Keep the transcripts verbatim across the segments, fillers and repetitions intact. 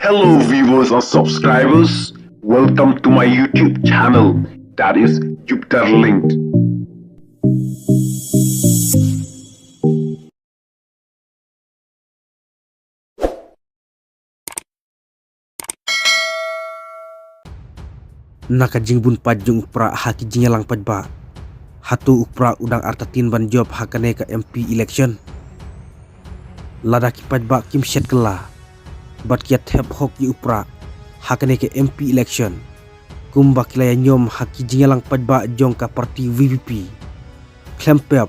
Hello viewers and subscribers, welcome to my YouTube channel, that is Jupiter Linked. Na ka jingbun pat jong u Prah ha ki jingïalang paidbah, hato u Prah u dang artatien ban jop ha kane ka M P election? Lada ki paidbah kim shet kylla bad ki ïa thep hok ïa u Prah ha kane ka M P election, kumba ki la ïa niam ha ki jingïalang paidbah jong ka party V P P, khlem pep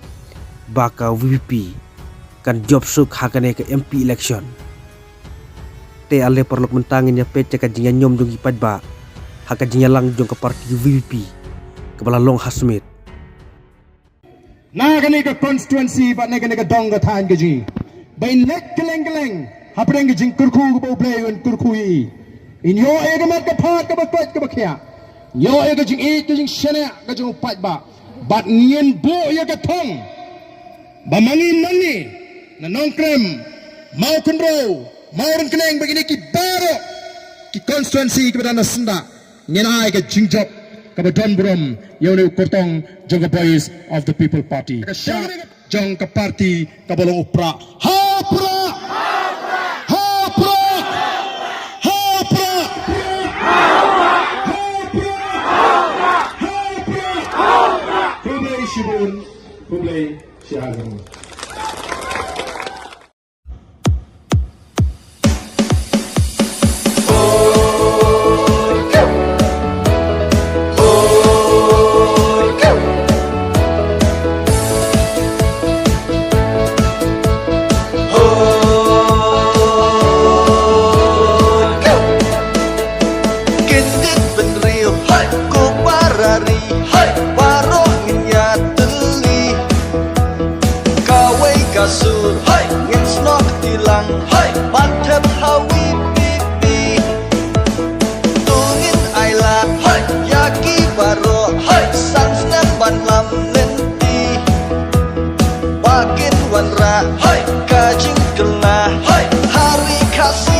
ba ka V P P kan jop suk ha kane ka M P election. Te ale paralok, mynta ngin ïa peit ïa ka jingïalam jong ki paidbah ha ka jingïalang jong ka party V P P kaba la long ha Smit. Na kane ka constituency bad na kane ka dong ka thaiñ ka jong ngi, ba ngin leit kylleng kylleng hapdeng ka jingkyrkhu kaba U Blei un kyrkhu ïa ngi. Ngin ïoh ïa ka met ka phad kaba koit kaba khiah, ngin ïoh ïa ka jingïeit ka jingshaniah ka jong u paidbah, bad ngin buh ïa ka thong ba ma ngi nangne na Nongkrem, Mawkynrew, Mawryngkneng, bad kine ki baroh ki constituency kiba don na syndah, ngin ai ka jingjop kaba don burom ïa une u kyrtong jong ka Voice of the People Party, ka shakri jong ka party kaba long u Prah. Ha Prah! Ha Prah! Ha Prah! Khublei shibun, khublei shihajar. Kyndit bynriew, hai, ko para ri, hai, baroh ngin ïatylli. Kawei ka sur, hai, ngin snoh kti lang, hai, ban thep ha VPP. To ngin ailad, hai, ïa ki baroh, hai, san snem ban lam lynti. Ba kin wanrah, hai, ka jingkyrkhu, hai, ha ri Khasi.